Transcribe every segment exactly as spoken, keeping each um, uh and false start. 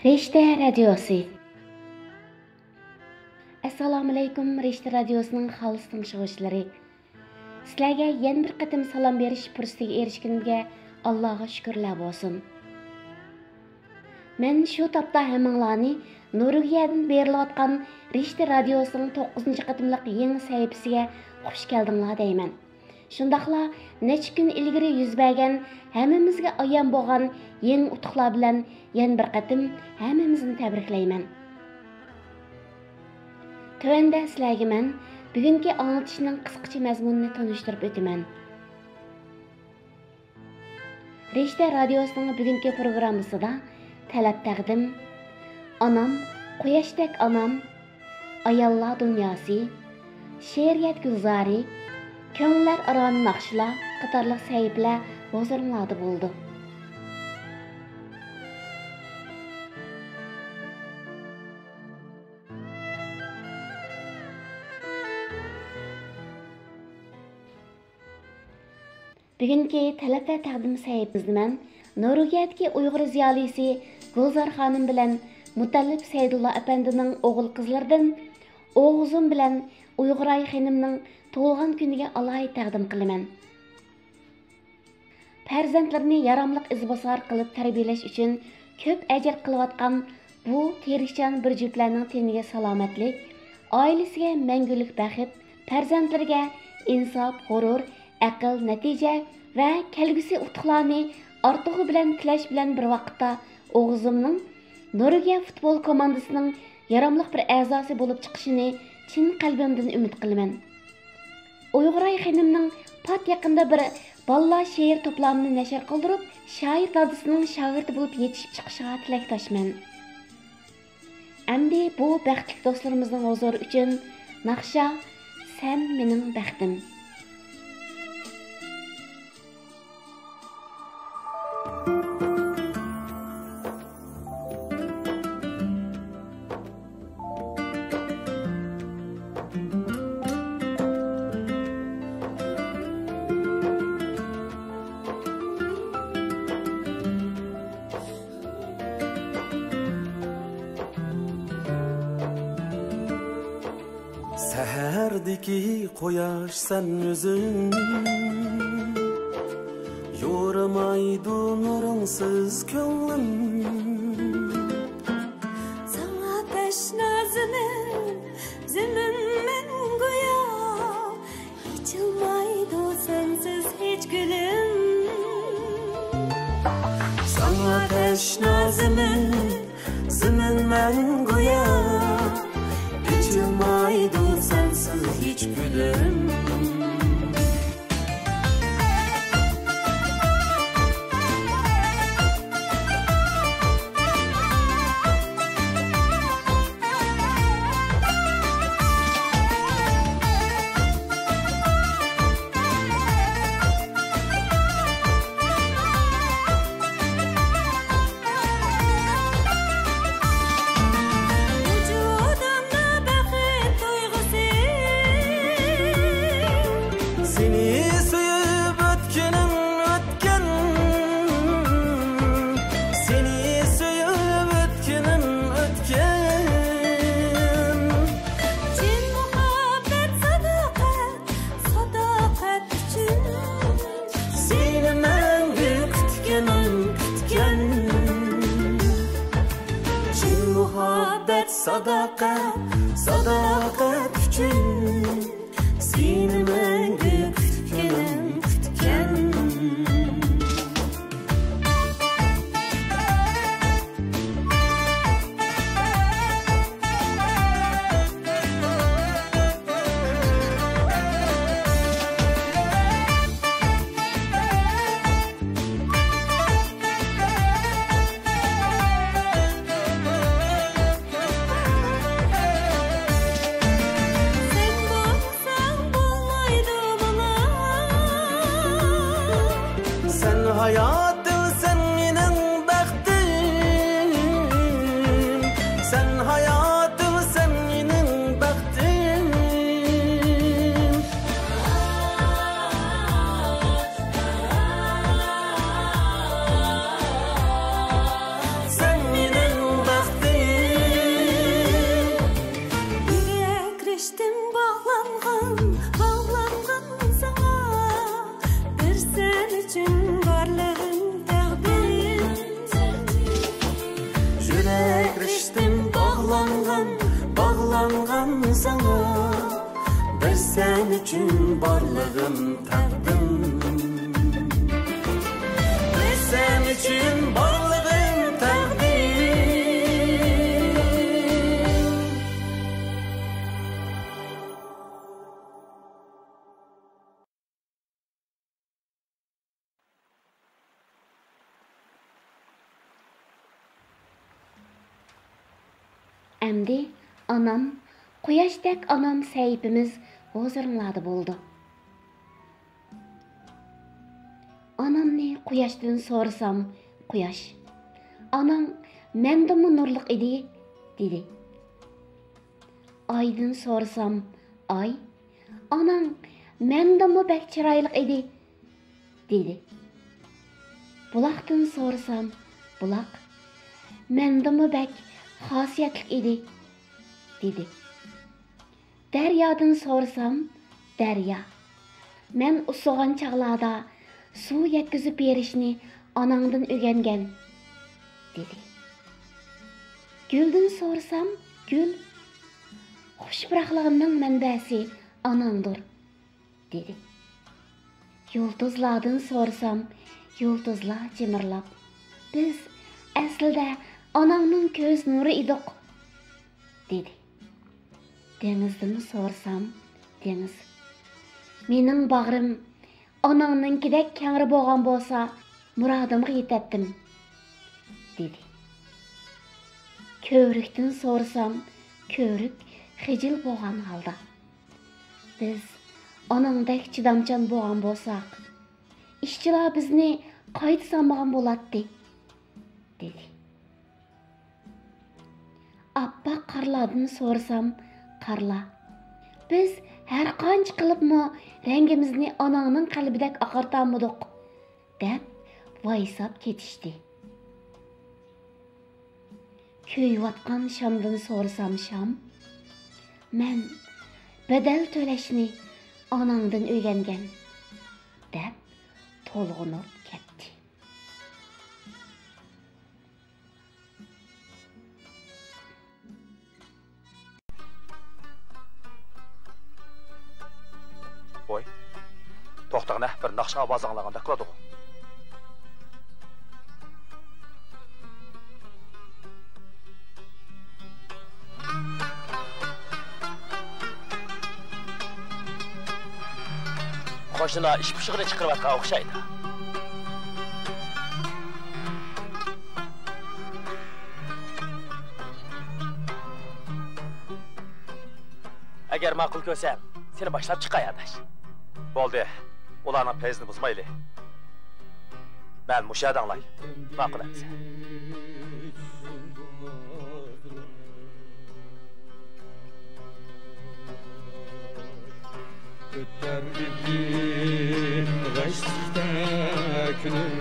رىشتە رادىيوسى. ئەسسالامۇئەلەيكۇم، رىشتە رادىيوسىنىڭ خالىس تىڭشىغۇچىلىرى. سىلەرگە يەنە بىر قېتىم سالام بېرىش پۇرسىتىگە ئېرىشكىنىمگە ئاللاغا شۈكۈرلەر بولسۇن. مەن شۇ تاپتا ھەممىڭلارنى نورۋېگىيەدىن بېرىلىۋاتقان رىشتە رادىيوسىنىڭ توققۇزىنچى قېتىملىق يېڭى سەھىپىسىگە خۇش كەلدىڭلار دەيمەن. شۇنداقلا نەچچە كۈن ئىلگىرى يۈز بەرگەن، ھەممىمىزگە ئايان بولغان يېڭى ئۇتۇقلار بىلەن يەنە بىر قېتىم ھەممىمىزنى تەبرىكلەيمەن. تۆۋەندە سىلەرگە مەن بۈگۈنكى ئاڭلىتىشنىڭ قىسقىچە مەزمۇنىنى تونۇشتۇرۇپ ئۆتىمەن. رىشتە رادىيوسىنىڭ بۈگۈنكى پروگراممىسىدا تەلەپ تەقدىم، ئانام، قۇياشتەك ئانام، ئاياللار دۇنياسى، شېئىرىيەت گۈلزارى، كۆڭۈللەر ئارا ناخشىلار قاتارلىق سەھىپىلەر ھۇزۇرۇڭلاردا بولىدۇ. بۈگۈنكى تەلەپ ۋە تەقدىم سەھىپىمىزدە مەن نورۋېگىيەدىكى ئۇيغۇر زىيالىيسى گۈلزار خانىم بىلەن مۇتەللىپ سەيدۇللا ئەپەندىنىڭ ئوغۇل قىزلىرىدىن ئوغۇزۇم بىلەن ئۇيغۇراي خېنىمنىڭ تۇغۇلغان كۈنىگە ئالاھىدە تەقدىم قىلىمەن. پەرزەنتلىرىنى ياراملىق ئىزباسار قىلىپ تەربىيەلەش ئۈچۈن كۆپ ئەجىر قىلىۋاتقان بۇ تىرىشچان بىر جۈپلەرنىڭ تېنىگە سالامەتلىك، ئائىلىسىگە مەڭگۈلۈك بەخت، پەرزەنتلىرىگە ئىنساپ، غۇرۇر، ئەقىل، نەتىجە ۋە كەلگۈسى ئۇتۇقلارنى ئارتۇقى بىلەن تىلەش بىلەن بىر ۋاقىتتا، ئوغۇزۇمنىڭ نورۋېگىيە فۇتبول كوماندىسىنىڭ ياراملىق بىر ئەزاسى بولۇپ چىقىشىنى چىن قەلبىمدىن ئۈمىد قىلىمەن. ئۇيغۇراي خېنىمنىڭ پات يېقىندا بىر بالىلار شېئىر توپلامىنى نەشر قىلدۇرۇپ، شائىر دادىسىنىڭ شاگىرتى بولۇپ يېتىشىپ چىقىشىغا تىلەكداشمەن. ئەمدى بۇ بەختلىك دوستلىرىمىزنىڭ ھۇزۇرى ئۈچۈن ناخشا، سەن مېنىڭ بەختىم. سەھەردىكى قۇياش سەن ئۆزۈڭ، يورۇمايدۇ نۇرۇڭسىز كۆڭلۈم. ساڭا تەشنا زېمىن، زېمىن مەن گويا، ئېچىلمايدۇ سەنسىز ھېچ گۈلۈم. ساڭا تەشنا زېمىن، زېمىن مەن گويا، ئېچىلمايدۇ سەنسىز ھېچ گۈلۈم. ۋۇجۇدۇمدا بەخت تۇيغۇسى. سېنى سۆيۈپ ئۆتكىنىم ئۆتكەن، سېنى سۆيۈپ ئۆتكىنىم ئۆتكەن. چىن مۇھەببەت ساداقەت، ساداقەت ئۈچۈن. سېنى مەڭگۈ كۈتكىنىم كۈتكەن. چىن مۇھەببەت ساداقەت، ساداقەت ئۈچۈن. سېنى مەڭگۈ كۈتكىنىم كۈتكەن. سەن بولمىساڭ بولمايدۇ ساڭا، بىر سەن ئۈچۈن بارلىقىم تەقدىم. بىر سەن ئۈچۈن بارلىقىم تەقدىم. ئەمدى ئانام، قۇياشتەك ئانام سەھىپىمىز ھۇزۇرۇڭلاردا بولىدۇ. ئانامنى قۇياشتىن سورىسام، قۇياش، «ئاناڭ مەندىنمۇ نۇرلۇق ئىدى» دېدى. ئايدىن سورىسام، ئاي، «ئاناڭ مەندىنمۇ بەك چىرايلىق ئىدى» دېدى. بۇلاقتىن سورىسام، بۇلاق، «مەندىنمۇ بەك خاسىيەتلىك ئىدى» دېدى. دەريادىن سورىسام، دەريا، «مەن ئۇسسىغان چاغلاردا سۇ يەتكۈزۈپ بېرىشنى ئاناڭدىن ئۆگەنگەن» دېدى. گۈلدىن سورىسام، گۈل، «خۇش پۇراقلىقىمنىڭ مەنبەسى ئاناڭدۇر» دېدى. يۇلتۇزلاردىن سورىسام، يۇلتۇزلار جىمىرلاپ، «بىز ئەسلىدە ئاناڭنىڭ كۆز نۇرى ئىدۇق» دېدى. دېڭىزدىن سورىسام، دېڭىز، «مېنىڭ باغرىم ئاناڭنىڭكىدەك كەڭرى بولغان بولسا، مۇرادىمغا يېتەتتىم» دېدى. كۆۋرۈكتىن سورىسام، كۆۋرۈك خىجىل بولغان ھالدا، «بىز ئاناڭدەك چىدامچان بولغان بولساق، ئىشچىلار بىزنى قايتا سانىمىغان بولاتتى» دېدى. ئاپئاق قارلاردىن سورىسام، قارلار، «بىز ھەر قانچە قىلىپمۇ رەڭگىمىزنى ئاناڭنىڭ قەلبىدەك ئاقارتالمىدۇق» دەپ ۋايساپ كېتىشتى. كۆيۈۋاتقان شامدىن سورىسام، شام، «مەن بەدەل تۆلەشنى ئاناڭدىن ئۆگەنگەن» دەپ تولغىنىپ كەتتى. ۋوي، توختاڭە، بىر ناخشا ئاۋازى ئاڭلانغاندەك قىلىدىغۇ. قوشنىلار ئىش پۇشۇقىنى چىقىرىۋاتقان ئوخشايدۇ. ئەگەر ماقۇل كۆرسەڭ، سېنى باشلاپ چىقاي، ئاداش. بولدى، ئۇلارنىڭ پەيزىنى بۇزمايلى. مەن مۇشۇ يەردە ئاڭلاي. ماقۇل ئەمىسە. ئۆتەر ئىدى غەشلىكتە كۈنۈم.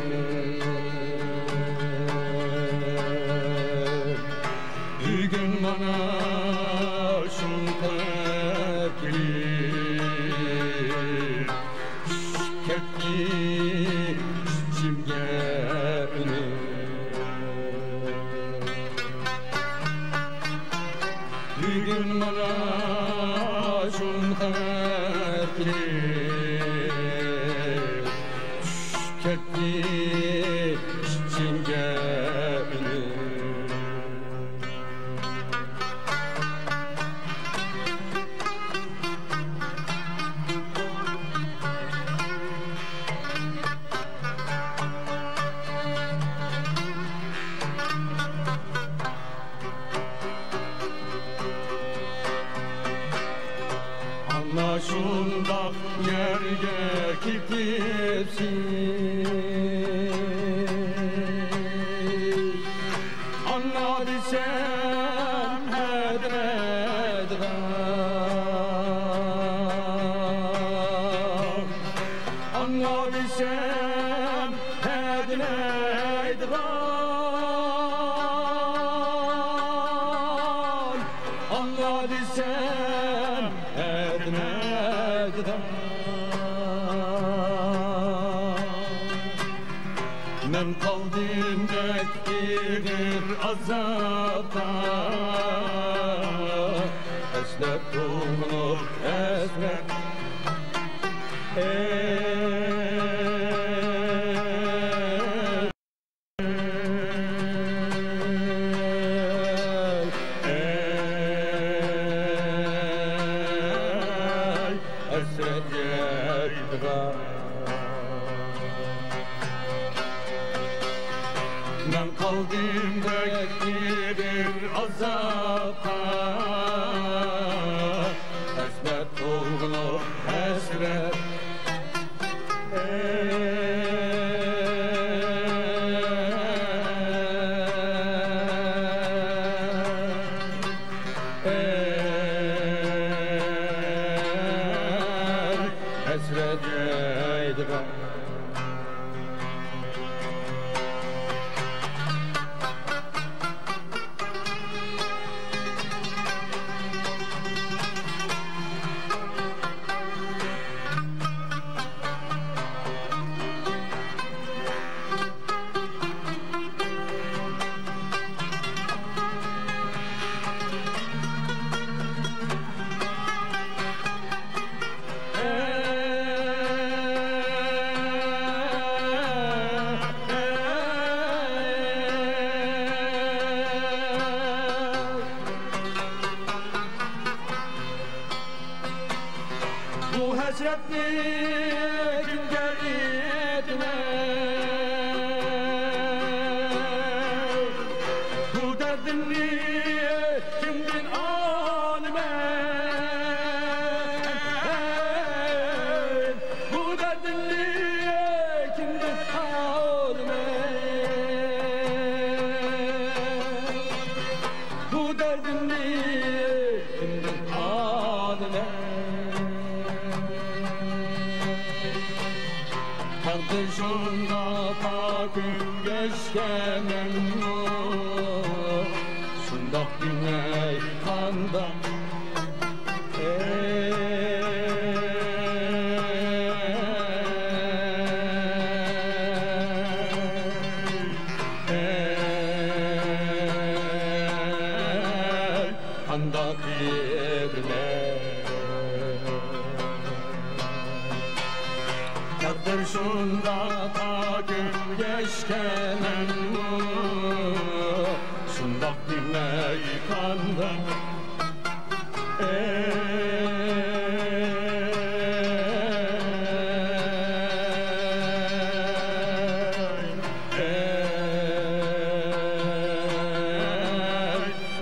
بۈگۈن مانا شۇنداق كېلىپ چۈشۈپ كەتتى ئىچىمگە ئۈنۈم. بۈگۈن مانا شۇنداق كېلىپ چۈشۈپ كەتتى ئىچىمگە ئۈنۈم. ئانا شۇنداق يەرگە كېتىپسىز. ئانا دېسەم ھەدىلەيدىغان، ئانا دېسەم ھەدىلەيدىغان، ئانا دېسەم ھەدىلەيدىغان. مەن قالدىم بەك ئېغىر ئازابتا، ئەسلى تولغىنىپ ھەسرەت. ھەسرەت يايدىغا. مەن قالدىم بەك ئېغىر ئازابقا، ھەسرەت تولغىنىپ ھەسرەت. ھەسرەت يايدىغان. بۇ ھەسرەتنى كىمگە ئېيتىمەن؟ بۇ دەردىمنى كىمدىن ئالىمەن؟ بۇ دەردىمنى كىمدىن ئالىمەن؟ بۇ دەردىمنى كىمدىن ئالىمەن؟ تەقدىر شۇنداق تا كۈنگەچكە مەنمۇ شۇنداق دېمەي قانداق؟ قانداق ئىدىلەر؟ تەقدىر شۇنداق تا كۈنگەچكە مەنمۇ شۇنداق دېمەي قانداق؟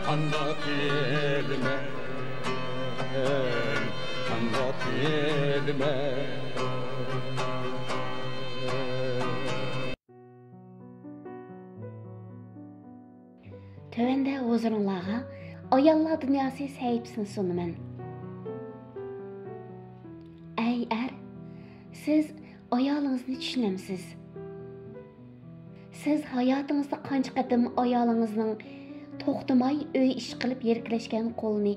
قانداق ئىدىلەر؟ قانداق ئىدىلەر؟ تۆۋەندە ھۇزۇرۇڭلارغا ئاياللار دۇنياسى سەھىپىسىنى سۇنىمەن. ئەي ئەر، سىز ئايالىڭىزنى چۈشىنەمسىز؟ سىز ھاياتىڭىزدا قانچە قېتىم ئايالىڭىزنىڭ توختىماي ئۆي ئىشى قىلىپ يىرىكلەشكەن قولىنى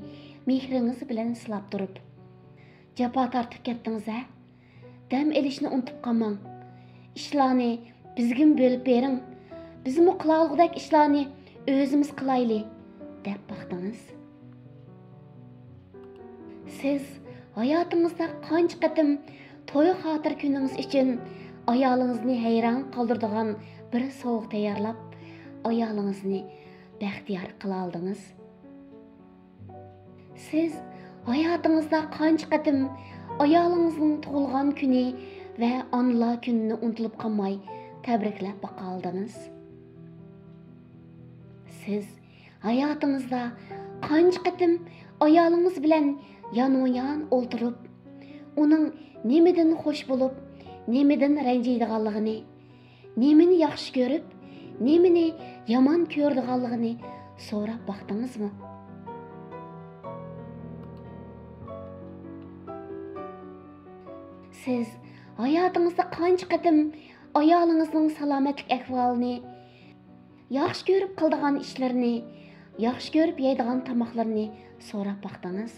مېھرىڭىز بىلەن سىلاپ تۇرۇپ، جاپا تارتىپ كەتتىڭىز ھە؟ دەم ئېلىشنى ئۇنتۇپ قالماڭ. ئىشلارنى بىزگىمۇ بۆلۈپ بېرىڭ. بىزمۇ قىلالىغۇدەك ئىشلارنى ئۆزىمىز قىلايلى، دەپ باقتىڭىز. سىز ھاياتىڭىزدا قانچە قېتىم توي خاتىرە كۈنىڭىز ئۈچۈن ئايالىڭىزنى ھەيران قالدۇرىدىغان بىر سوۋغا تەييارلاپ، ئايالىڭىزنى بەختىيار قىلالىدىڭىز؟ سىز ھاياتىڭىزدا قانچە قېتىم ئايالىڭىزنىڭ تۇغۇلغان كۈنى ۋە ئانىلار كۈنىنى ئۇنتۇلۇپ قالماي تەبرىكلەپ باقالدىڭىز؟ سىز ھاياتىڭىزدا قانچە قېتىم ئايالىڭىز بىلەن يانمۇيان ئولتۇرۇپ، ئۇنىڭ نېمىدىن خۇش بولۇپ، نېمىدىن رەنجىيدىغانلىقىنى، نېمىنى ياخشى كۆرۈپ، نېمىنى يامان كۆرىدىغانلىقىنى سوراپ باقتىڭىزمۇ؟ سىز ھاياتىڭىزدا قانچە قېتىم ئايالىڭىزنىڭ سالامەتلىك ئەھۋالىنى، ياخشى كۆرۈپ قىلىدىغان ئىشلىرىنى، ياخشى كۆرۈپ يەيدىغان تاماقلىرىنى سوراپ باقتىڭىز؟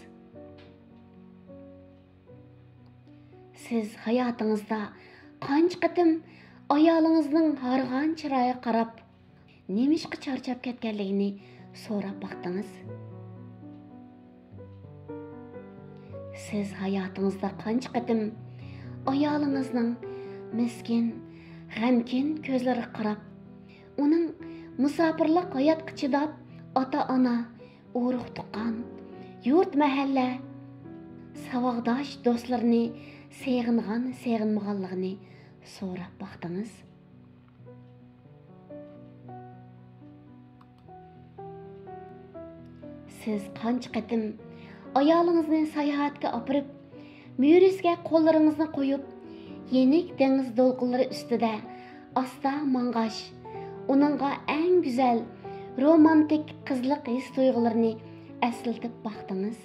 سىز ھاياتىڭىزدا قانچە قېتىم ئايالىڭىزنىڭ ھارغان چىرايىغا قاراپ، نېمىشقا چارچاپ كەتكەنلىكىنى سوراپ باقتىڭىز؟ سىز ھاياتىڭىزدا قانچە قېتىم ئايالىڭىزنىڭ مىسكىن، غەمكىن كۆزلىرىگە قاراپ، ئۇنىڭ مۇساپىرلىق ھاياتقا چىداپ، ئاتا-ئانا، ئۇرۇق-تۇغقان، يۇرت-مەھەللە، ساۋاقداش دوستلىرىنى سېغىنغان-سېغىنمىغانلىقىنى سوراپ باقتىڭىز؟ سىز قانچە قېتىم ئايالىڭىزنى ساياھەتكە ئاپىرىپ، مۈرىسىگە قوللىرىڭىزنى قويۇپ، يېنىك دېڭىز دولقۇنلىرى ئۈستىدە ئاستا ماڭغاچ، ئۇنىڭغا ئەڭ گۈزەل، رومانتىك، قىزلىق ھېس-تۇيغۇلىرىنى ئەسلىتىپ باقتىڭىز؟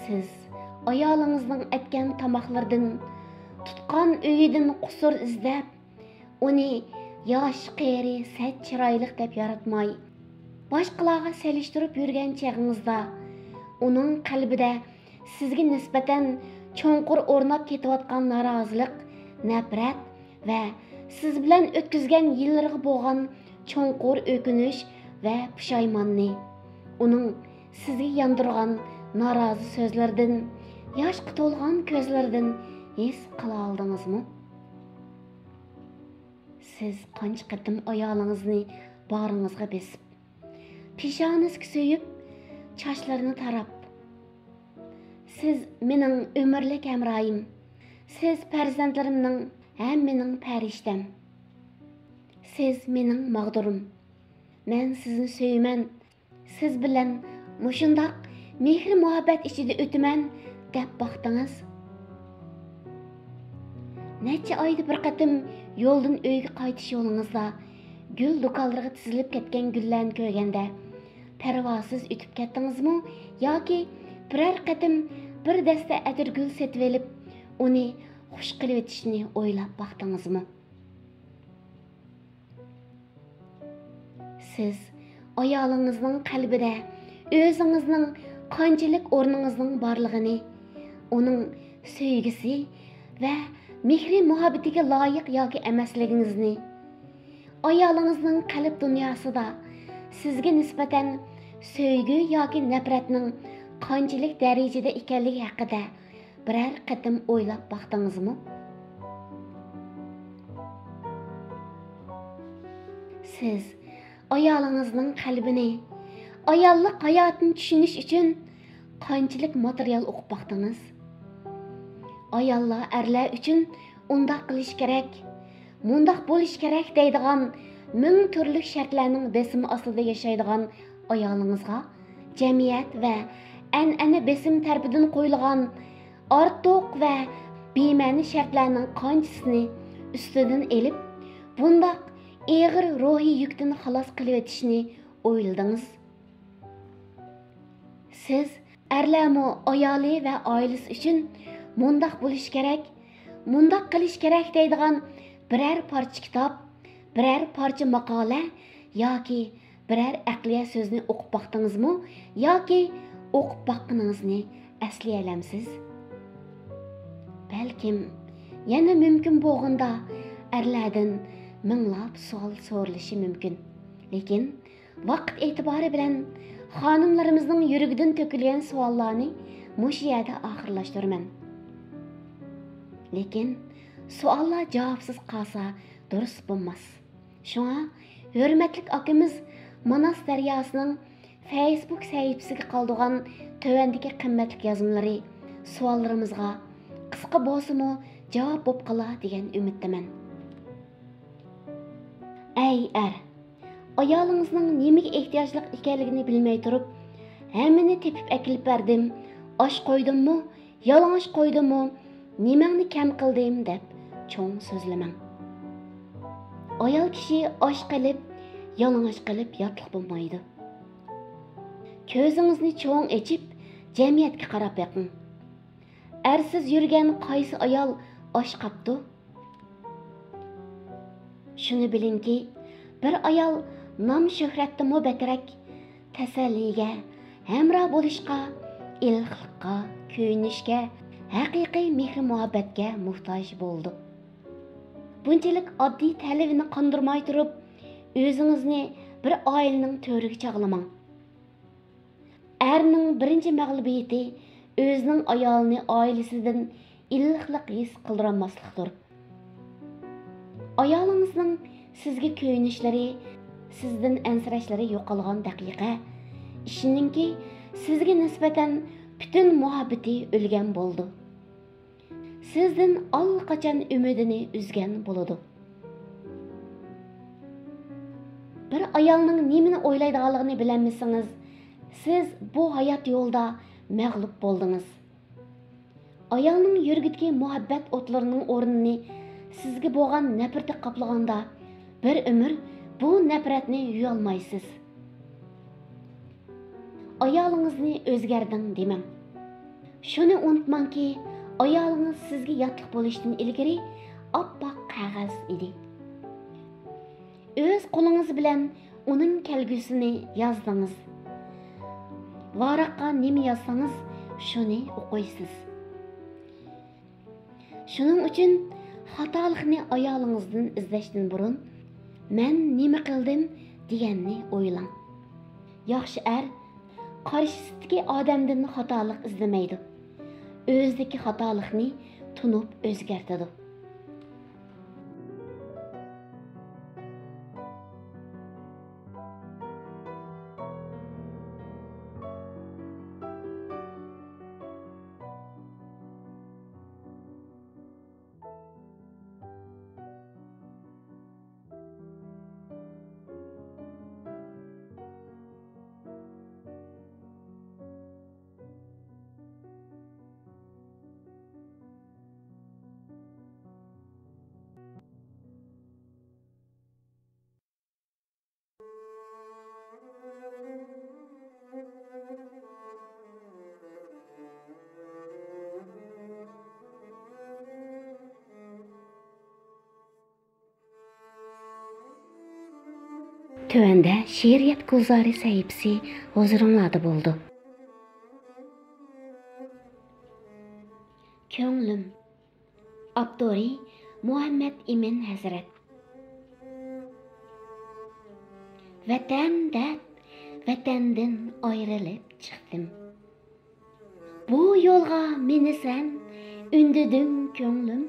سىز ئايالىڭىزنىڭ ئەتكەن تاماقلىرىدىن، تۇتقان ئۆيىدىن قۇسۇر ئىزدەپ، ئۇنى ياش-قېرى، سەت-چىرايلىق دەپ ياراتماي، باشقىلارغا سېلىشتۇرۇپ يۈرگەن چېغىڭىزدا، ئۇنىڭ قەلبىدە سىزگە نىسبەتەن چوڭقۇر ئورناپ كېتىۋاتقان نارازىلىق، نەپرەت ۋە سىز بىلەن ئۆتكۈزگەن يىللىرىغا بولغان چوڭقۇر ئۆكۈنۈش ۋە پۇشايماننى، ئۇنىڭ سىزگە ياندۇرغان نارازى سۆزلىرىدىن، ياشقا تولغان كۆزلىرىدىن ھېس قىلالىدىڭىزمۇ؟ سىز قانچە قېتىم ئايالىڭىزنى باغرىڭىزغا بېسىپ، پېشانىسىگە سۆيۈپ، چاچلىرىنى تاراپ، سىز مېنىڭ ئۆمۈرلۈك ھەمراھىم، سىز پەرزەنتلىرىمنىڭ ھەممىنىڭ پەرىشتەم، سىز مېنىڭ ماغدۇرۇم، مەن سىزنى سۆيىمەن، سىز بىلەن مۇشۇنداق مېھرى-مۇھەببەت ئىچىدە ئۆتىمەن، دەپ باقتىڭىز؟ نەچچە ئايدا بىر قېتىم يولدىن ئۆيگە قايتىش يولىڭىزدا گۈل دۇكانلىرىغا تىزىلىپ كەتكەن گۈللەرنى كۆرگەندە، پەرۋاسىز ئۆتۈپ كەتتىڭىزمۇ ياكى بىرەر قېتىم بىر دەستە ئەتىرگۈل سېتىۋېلىپ، ئۇنى خۇش قىلىۋېتىشنى ئويلاپ باقتىڭىزمۇ؟ سىز ئايالىڭىزنىڭ قەلبىدە ئۆزىڭىزنىڭ قانچىلىك ئورنىڭىزنىڭ بارلىقىنى، ئۇنىڭ سۆيگۈسى ۋە مېھرى-مۇھەببىتىگە لايىق ياكى ئەمەسلىكىڭىزنى، ئايالىڭىزنىڭ قەلب دۇنياسىدا سىزگە نىسبەتەن سۆيگۈ ياكى نەپرەتنىڭ قانچىلىك دەرىجىدە ئىكەنلىكى ھەققىدە بىرەر قېتىم ئويلاپ باقتىڭىزمۇ؟ سىز ئايالىڭىزنىڭ قەلبىنى، ئاياللىق ھاياتىنى چۈشىنىش ئۈچۈن قانچىلىك ماتېرىيال ئوقۇپ باقتىڭىز؟ ئاياللار ئەرلەر ئۈچۈن ئۇنداق قىلىش كېرەك، مۇنداق بولۇش كېرەك دەيدىغان مىڭ تۈرلۈك شەرتلەرنىڭ بېسىمى ئاستىدا ياشايدىغان ئايالىڭىزغا جەمئىيەت ۋە ئەنئەنە بېسىم تەرىپىدىن قويۇلغان ئارتۇق ۋە بىمەنە شەرتلەرنىڭ قانچىسىنى ئۈستىدىن ئېلىپ، بۇنداق ئېغىر روھىي يۈكتىن خالاس قىلىۋېتىشنى ئويلىدىڭىز؟ سىز ئەرلەرمۇ ئايالى ۋە ئائىلىسى ئۈچۈن مۇنداق بولۇش كېرەك، مۇنداق قىلىش كېرەك دەيدىغان بىرەر پارچە كىتاب، بىرەر پارچە ماقالە ياكى بىرەر ئەقلىيە سۆزنى ئوقۇپ باقتىڭىزمۇ ياكى ئوقۇپ باققىنىڭىزنى ئەسلىيەلەمسىز؟ بەلكىم يەنە مۇمكىن بولغاندا ئەرلەردىن مىڭلاپ سوئال سورىلىشى مۇمكىن. لېكىن ۋاقىت ئېتىبارى بىلەن خانىملىرىمىزنىڭ يۈرىكىدىن تۆكۈلگەن سوئاللارنى مۇشۇ يەردە ئاخىرلاشتۇرىمەن. لېكىن سوئاللار جاۋابسىز قالسا دۇرۇس بولماس. شۇڭا ھۆرمەتلىك ئاكىمىز ماناس دەرياسىنىڭ فەيسبۇك سەھىپىسىگە قالدۇرغان تۆۋەندىكى قىممەتلىك يازمىلىرى سوئاللىرىمىزغا قىسقا بولسىمۇ جاۋاب بولۇپ قالار دېگەن ئۈمىدتىمەن. ئەي ئەر! ئايالىڭىزنىڭ نېمىگە ئېھتىياجلىق ئىكەنلىكىنى بىلمەي تۇرۇپ، ھەممىنى تېپىپ ئەكېلىپ بەردىم، ئاش قويدۇممۇ، يالىڭاچ قويدۇممۇ، نېمەڭنى كەم قىلدىم دەپ چوڭ سۆزلىمەڭ. ئايال كىشى ئاچ قېلىپ، يالىڭاچ قېلىپ ياتلىق بولمايدۇ. كۆزىڭىزنى چوڭ ئېچىپ، جەمئىيەتكە قاراپ بېقىڭ. ئەرسىز يۈرگەن قايسى ئايال ئاچ قاپتۇ؟ شۇنى بىلىڭكى، بىر ئايال نام-شۆھرەتتىنمۇ بەكرەك تەسەللىگە، ھەمراھ بولۇشقا، ئىللىقلىققا، كۆيۈنۈشكە، ھەقىقىي مېھرى-مۇھەببەتكە موھتاج بولىدۇ. بۇنچىلىك ئاددىي تەلىپىنى قاندۇرماي تۇرۇپ، ئۆزىڭىزنى بىر ئائىلىنىڭ تۆرىگە چاغلىماڭ. ئەرنىڭ بىرىنچى مەغلۇبىيىتى ئۆزىنىڭ ئايالىنى ئائىلىسىدىن ئىللىقلىق ھېس قىلدۇرالماسلىقتۇر. ئايالىڭىزنىڭ سىزگە كۆيۈنۈشلىرى، سىزدىن ئەنسىرەشلىرى يوقالغان دەقىقە، ئىشىنىڭكى، سىزگە نىسبەتەن پۈتۈن مۇھەببىتى ئۆلگەن بولىدۇ. سىزدىن ئاللىقاچان ئۈمىدىنى ئۈزگەن بولىدۇ. بىر ئايالنىڭ نېمىنى ئويلايدىغانلىقىنى بىلەلمىسىڭىز، سىز بۇ ھايات يولىدا مەغلۇپ بولدىڭىز. ئايالنىڭ يۈرىكىدىكى مۇھەببەت ئوتلىرىنىڭ ئورنىنى سىزگە بولغان نەپرىتى قاپلىغاندا، بىر ئۆمۈر بۇ نەپرەتنى يۇيالمايسىز. ئايالىڭىزنى ئۆزگەردىڭ دېمەڭ. شۇنى ئۇنتۇماڭكى، ئايالىڭىز سىزگە ياتلىق بولۇشتىن ئىلگىرى ئاپئاق قەغەز ئىدى. ئۆز قولىڭىز بىلەن ئۇنىڭ كەلگۈسىنى يازدىڭىز. ۋاراققا نېمە يازسىڭىز، شۇنى ئوقۇيسىز. شۇنىڭ ئۈچۈن خاتالىقنى ئايالىڭىزدىن ئىزدەشتىن بۇرۇن، «مەن نېمە قىلدىم؟» دېگەننى ئويلاڭ. ياخشى ئەر قارشىسىدىكى ئادەمدىن خاتالىق ئىزدىمەيدۇ. ئۆزىدىكى خاتالىقنى تونۇپ ئۆزگەرتىدۇ. تۆۋەندە شېئىرىيەت گۈلزارى سەھىپىسى ھۇزۇرۇڭلاردا بولىدۇ. كۆڭلۈم. ئاپتورى مۇھەممەد ئىمىن ھەزرەت. ۋەتەن دەپ ۋەتەندىن ئايرىلىپ چىقتىم. بۇ يولغا مېنى سەن ئۈندىدىڭ كۆڭلۈم.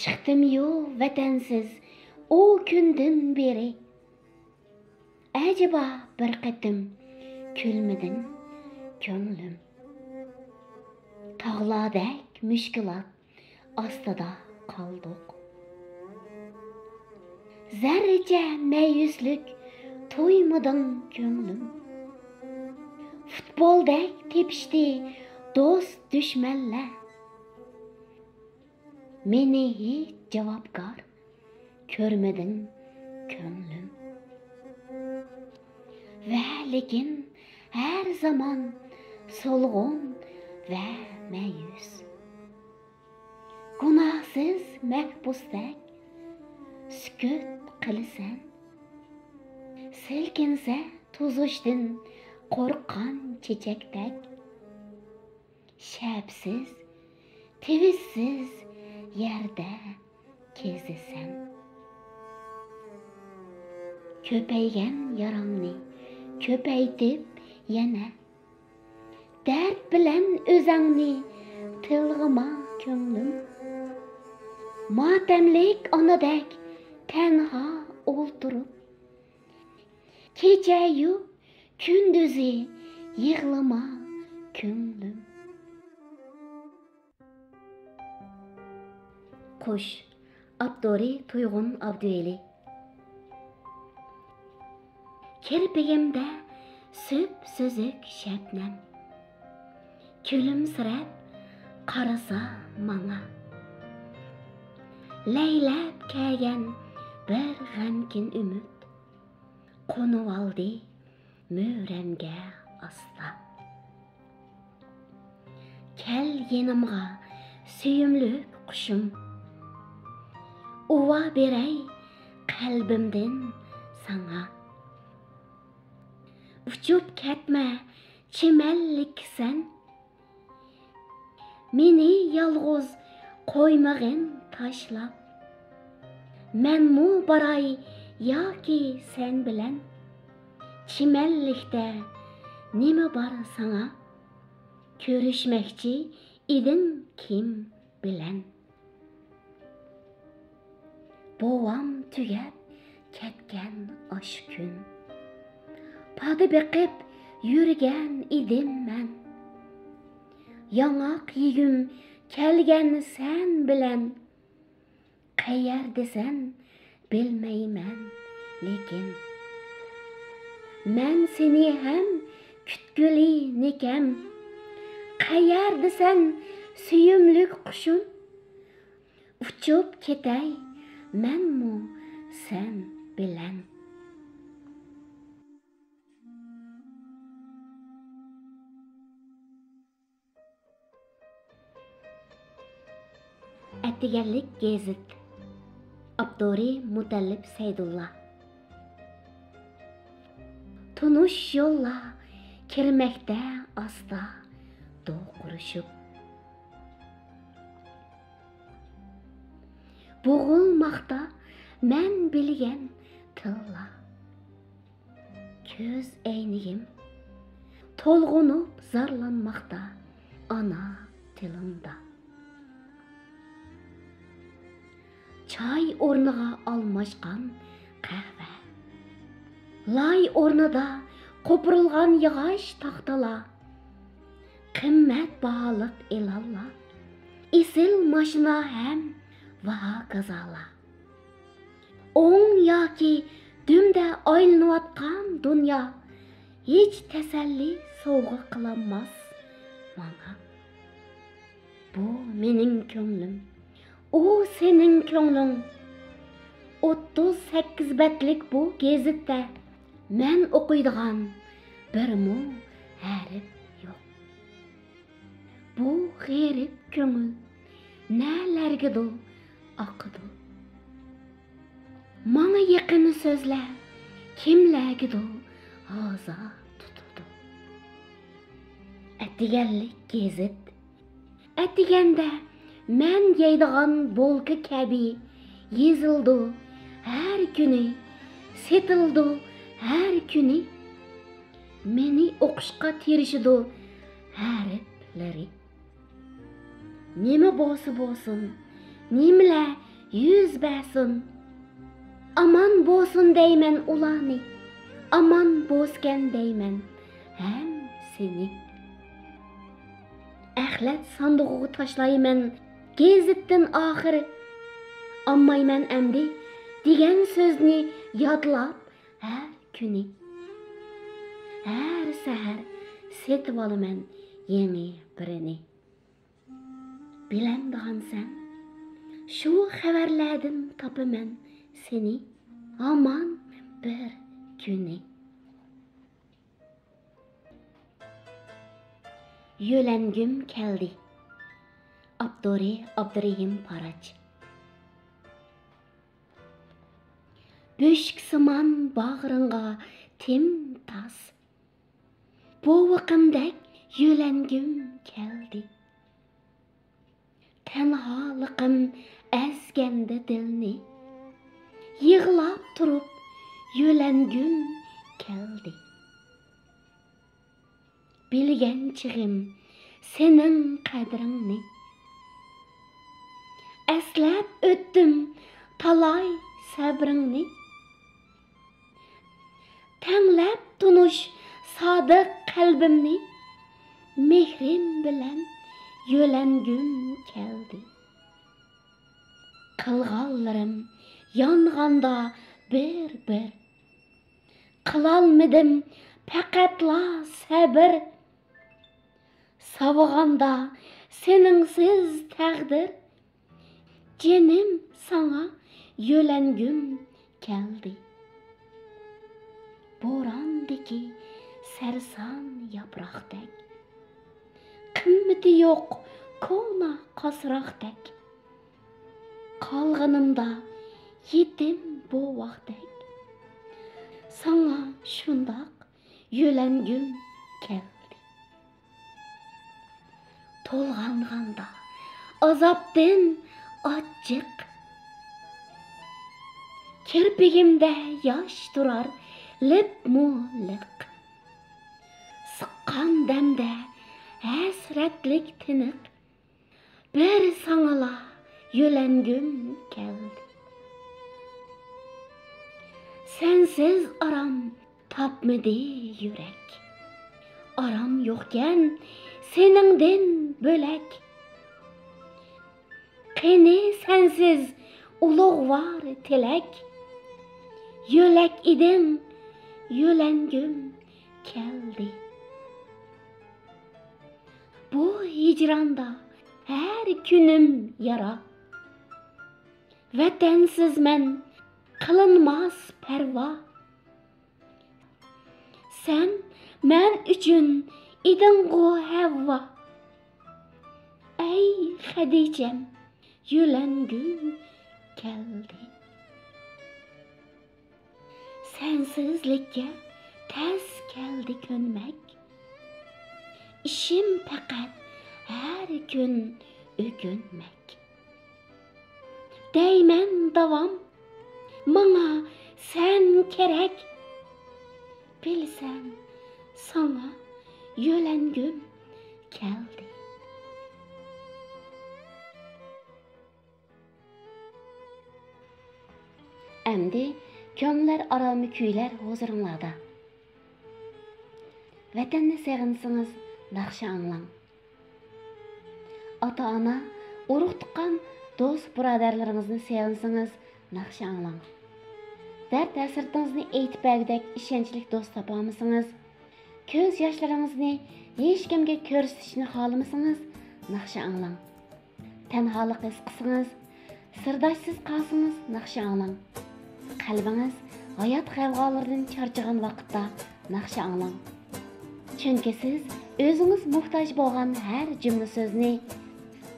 چىقتىميۇ ۋەتەنسىز ئۇ كۈندىن بېرى. ئەجەبا بىر قېتىم كۈلمىدىڭ كۆڭلۈم. تاغلاردەك مۈشكۈلات ئاستىدا قالدۇق. زەررىچە مەيۈسلۈك تۇيمىدىڭ كۆڭلۈم. فۇتبولدەك تېپىشتى دوست دۈشمەنلەر. مېنى ھېچ جاۋابكار كۆرمىدىڭ كۆڭلۈم. ۋە لېكىن ھەر زامان سولغۇن ۋە مەيۈس. گۇناھسىز مەھبۇستەك سۈكۈت قىلىسەن. سىلكىنسە توزۇشتىن قورققان چېچەكتەك. شەپسىز، تىۋىشسىز يەردە كېزىسەن. كۆپەيگەن ياراڭنى كۆپەيتىپ يەنە، دەرد بىلەن ئۆزەڭنى تىلغىما كۆڭلۈم. ماتەملىك ئانىدەك تەنھا ئولتۇرۇپ، كېچەيۇ كۈندۈزى يىغلىما كۆڭلۈم. قۇش. ئاپتورى تۇيغۇن ئابدۇۋەلى. كىرپىكىمدە سۈپسۈزۈك شەبنەم كۈلۈمسىرەپ قارىسا ماڭا. لەيلەپ كەلگەن بىر غەمكىن ئۈمىد قونۇۋالدى مۈرەمگە ئاستا. كەل يېنىمغا سۆيۈملۈك قۇشۇم، ئۇۋا بېرەي قەلبىمدىن ساڭا. ئۇچۇپ كەتمە چىمەنلىك سەن، مېنى يالغۇز قويمىغىن تاشلاپ. مەنمۇ باراي ياكى سەن بىلەن، چىمەنلىكتە نېمە بار ساڭا؟ كۆرۈشمەكچى ئىدىڭ كىم بىلەن؟ بوۋام تۈگەپ كەتكەن ئاشۇ كۈن، پادا بېقىپ يۈرگەن ئىدىم مەن. ياڭاق يېگۈم كەلگەن سەن بىلەن. قەيەردىسەن بىلمەيمەن لېكىن، مەن سېنى ھەم كۈتكۈلى نېكەم. قەيەردىسەن سۆيۈملۈك قۇشۇم؟ ئۇچۇپ كېتەي مەنمۇ سەن بىلەن. ئەتىگەنلىك گېزىت. ئاپتورى مۇتەللىپ سەيدۇللا. تونۇش يوللار كىرمەكتە ئاستا دوقۇرۇشۇپ. بوغۇلماقتا مەن بىلگەن تىللار. كۆز ئەينىگىم تولغىنىپ زارلانماقتا ئانا تىلىمدا. چاي ئورنىغا ئالماشقان قەھۋە، لاي ئورنىدا قوپۇرۇلغان ياغاچ تاختىلار، قىممەت باھالىق ئېلانلار، ئېسىل ماشىنا ھەم ۋاھاكازالار. ئوڭ ياكى دۈمدە ئايلىنىۋاتقان دۇنيا ھېچ تەسەللى سوۋغا قىلالماس ماڭا. بۇ مېنىڭ كۆڭلۈم، ئۇ سېنىڭ كۆڭلۈڭ. ئوتتۇز سەككىز بەتلىك بۇ گېزىتتە مەن ئوقۇيدىغان بىرمۇ ھەرپ يوق. بۇ غېرىب كۆڭۈل نەلەرگىدۇ ئاقىدۇ؟ ماڭا يېقىن سۆزلەر كىملەرگىدۇ ھازا تۇتىدۇ؟ ئەتىگەنلىك گېزىت. ئەتىگەندە مەن يەيدىغان بولكا كەبى يېزىلىدۇ ھەر كۈنى، سېتىلىدۇ ھەر كۈنى. مېنى ئوقۇشقا تىرىشىدۇ ھەرپلىرى. نېمە بولسا بولسۇن، نېمىلەر يۈز بەرسۇن، ئامان بولسۇن دەيمەن ئۇلارنى، ئامان بولسىكەن دەيمەن ھەم سېنى. ئەخلەت ساندۇقىغا تاشلايمەن گېزىتتىن ئاخىر، ئالمايمەن ئەمدى دېگەن سۆزنى يادلاپ ھەر كۈنى. ھەر سەھەر سېتىۋالىمەن يېڭى بىرىنى. بىلەمدىغانسەن، شۇ خەۋەرلەردىن تاپىمەن سېنى ھامان بىر كۈنى. يۆلەنگۈم كەلدى. ئاپتورى ئابدۇرېھىم پاراج. بۆشۈكسىمان باغرىڭغا تىم تاس، بوۋىقىمدەك يۆلەنگۈم كەلدى. تەنھالىقىم ئەزگەندە دىلنى، يىغلاپ تۇرۇپ يۆلەنگۈم كەلدى. بىلگەن چېغىم سېنىڭ قەدرىڭنى، ئەسلەپ ئۆتتۈم تالاي سەبرىڭنى. تەڭلەپ تونۇش سادىق قەلبىمنى، مېھرىم بىلەن يۆلەنگۈم كەلدى. قىلغانلىرىم يانغاندا بىر-بىر، قىلالمىدىم پەقەتلا سەبىر. ساۋىغاندا سېنىڭسىز تەقدىر، جېنىم ساڭا يۆلەنگۈم كەلدى. بوراندىكى سەرسان ياپراقتەك، قىممىتى يوق كونا قاسراقتەك، قالغىنىمدا يېتىم بوۋاقتەك، ساڭا شۇنداق يۆلەنگۈم كەلدى. تولغانغاندا ئازابتىن ئاچچىق، كىرپىكىمدە ياش تۇرار لىپمۇ لىق. سىققان دەمدە ھەسرەتلىك تىنىق، بىر ساڭىلا يۆلەنگۈم كەلدى. سەنسىز ئارام تاپمىدى يۈرەك، ئارام يوقكەن سېنىڭدىن بۆلەك. قېنى سەنسىز ئۇلۇغۋار تىلەك، يۆلەك ئىدىڭ، يۆلەنگۈم كەلدى. بۇ ھىجراندا ھەر كۈنۈم يارا، ۋەتەنسىز مەن قىلىنماس پەرۋا. سەن مەن ئۈچۈن ئىدىڭغۇ ھەۋۋا. ئەي خەدىچەم، يۆلەنگۈم كەلدى. سەنسىزلىككە تەس كەلدى كۆنمەك. ئىشىم پەقەت ھەر كۈن ئۆكۈنمەك. دەيمەن داۋام، ماڭا سەن كېرەك. بىلسەم، ساڭا يۆلەنگۈم كەلدى. ئەمدى كۆڭۈللەر ئارامى كۈيلەر ھۇزۇرۇڭلاردا. ۋەتەننى سېغىنسىڭىز، ناخشا ئاڭلاڭ. ئاتا-ئانا، ئۇرۇق-تۇغقان، دوست-بۇرادەرلىرىڭىزنى سېغىنسىڭىز، ناخشا ئاڭلاڭ. دەرد-ھەسرىتىڭىزنى ئېيتىپ بەرگۈدەك ئىشەنچلىك دوست تاپالمىسىڭىز، كۆز ياشلىرىڭىزنى ھېچكىمگە كۆرسىتىشنى خالىمىسىڭىز، ناخشا ئاڭلاڭ. تەنھالىق ھېس قىلسىڭىز، سىرداشسىز قالسىڭىز، ناخشا ئاڭلاڭ. قەلبىڭىز ھايات غەۋغالىرىدىن چارچىغان ۋاقىتتا ناخشا ئاڭلاڭ. چۈنكى سىز ئۆزىڭىز موھتاج بولغان ھەر جۈملە سۆزنى،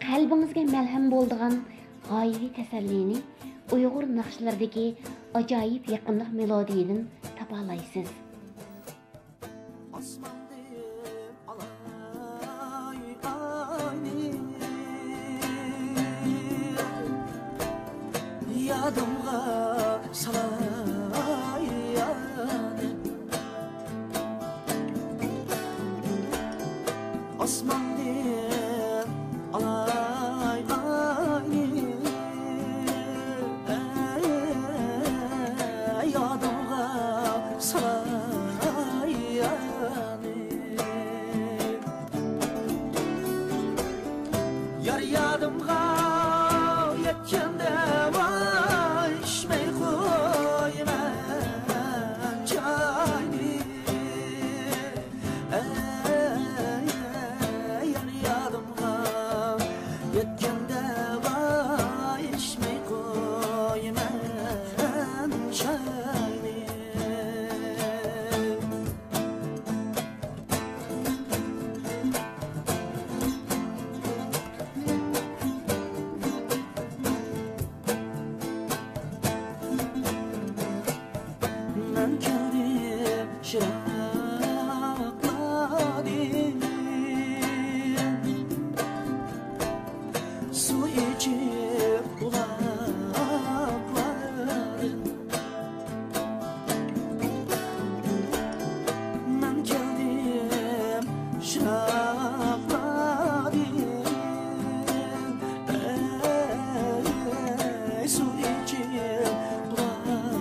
قەلبىڭىزگە مەلھەم بولىدىغان غايىۋى تەسەللىنى ئۇيغۇر ناخشىلىرىدىكى ئاجايىپ يېقىملىق مېلودىيىدىن تاپالايسىز. ئاسماندىن ئالاي ئاينى، يادىمغا سالاي يارنى. ئاسماندىن ئالاي ئاينى، يادىمغا سالاي يارنى. يار يادىمغا يەتكەندە، ۋاي ئىچمەي قويىمەن چاينى. ئەي، يار يادىمغا يەتكەندە، ۋاي ئىچمەي قويىمەن چاينى. مەن كەلدىم شىراقلاردىن، سۇ ئىچىپ بۇلاقلاردىن. مەن كەلدىم شىراقلاردىن، ئەي سۇ ئىچىپ بۇلاقلاردىن.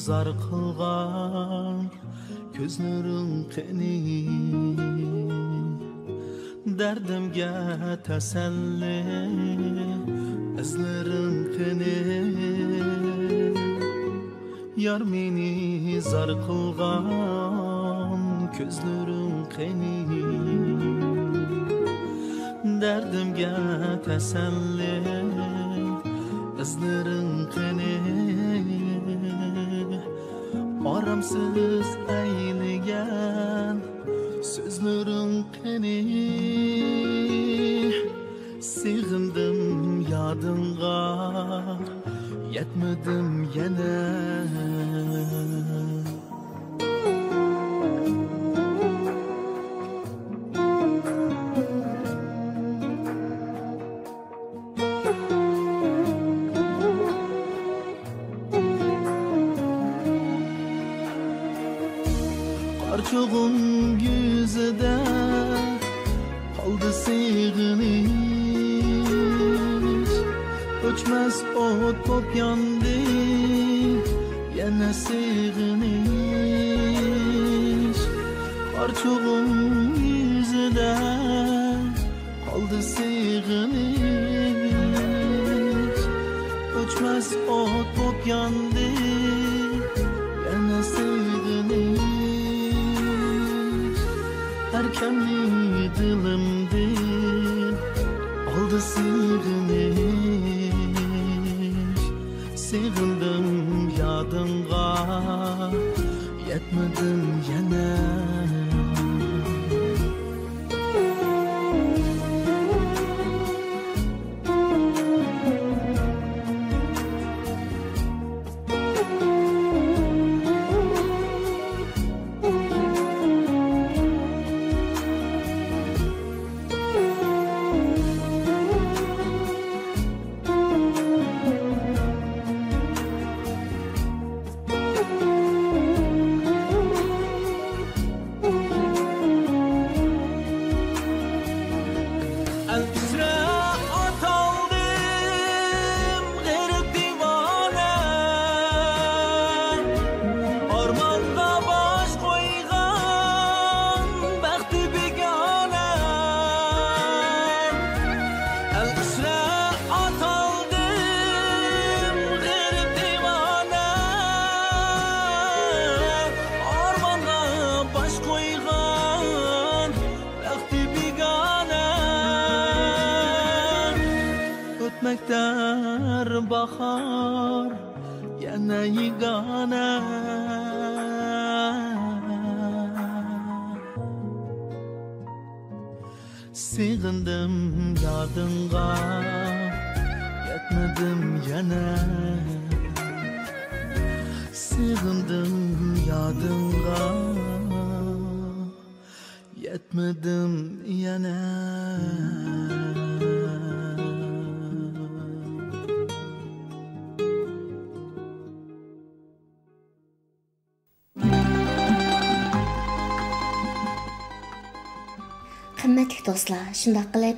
زار قىلغان كۆزلىرىڭ قېنى؟ دەردىمگە تەسەللى ئىزلىرىڭ قېنى؟ يار مېنى زار قىلغان كۆزلىرىڭ قېنى؟ دەردىمگە تەسەللى ئىزلىرىڭ قېنى؟ ئارامسىز ئەيلىگەن سۆزلىرىڭ قېنى؟ سېغىندىم يادىڭغا، يەتمىدىم يەنە. قارچۇغۇم يۈزىدە قالدى سېغىنىش، ئۆچمەس ئوت بوپ ياندى يەنە سېغىنىش. قارچۇغۇم يۈزىدە قالدى سېغىنىش، ئۆچمەس ئوت بوپ ياندى يەنە سېغىنىش. ئەركەمنى دىلىمدىن ئالدى سېغىنىش. سېغىندىم يادىڭغا، يەتمىدىم يەنە. ئەلقىشرا ئاتالدىم غېرىب دىۋانە، ئارمانغا باش قويغان بەختى بىگانە. ئەلقىشرا ئاتالدىم غېرىب دىۋانە، ئارمانغا باش قويغان بەختى بىگانە. ئۆتمەكتە باھار يەنە يېگانە. سېغىندىم يادىڭغا، يەتمىدىم يەنە. سېغىندىم يادىڭغا، يەتمىدىم يەنە. قىممەتلىك دوستلار، شۇنداق قىلىپ،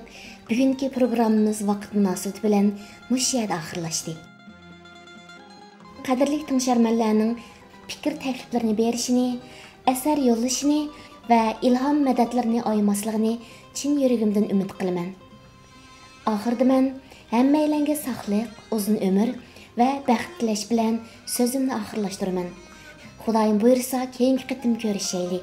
بۈگۈنكى پروگراممىمىز ۋاقىت مۇناسىۋىتى بىلەن مۇشۇ يەردە ئاخىرلاشتى. قەدىرلىك تىڭشارمەنلەرنىڭ پىكىر تەكلىپلىرىنى بېرىشىنى، ئەسەر يوللىشىنى ۋە ئىلھام مەدەتلىرىنى ئايىماسلىقىنى چىن يۈرىكىمدىن ئۈمىد قىلىمەن. ئاخىرىدا مەن ھەممەيلەنگە ساقلىق، ئۇزۇن ئۆمۈر ۋە بەخت تىلەش بىلەن سۆزۈمنى ئاخىرلاشتۇرىمەن. خۇدايىم بۇيرۇسا، كېيىنكى قېتىم كۆرۈشەيلى.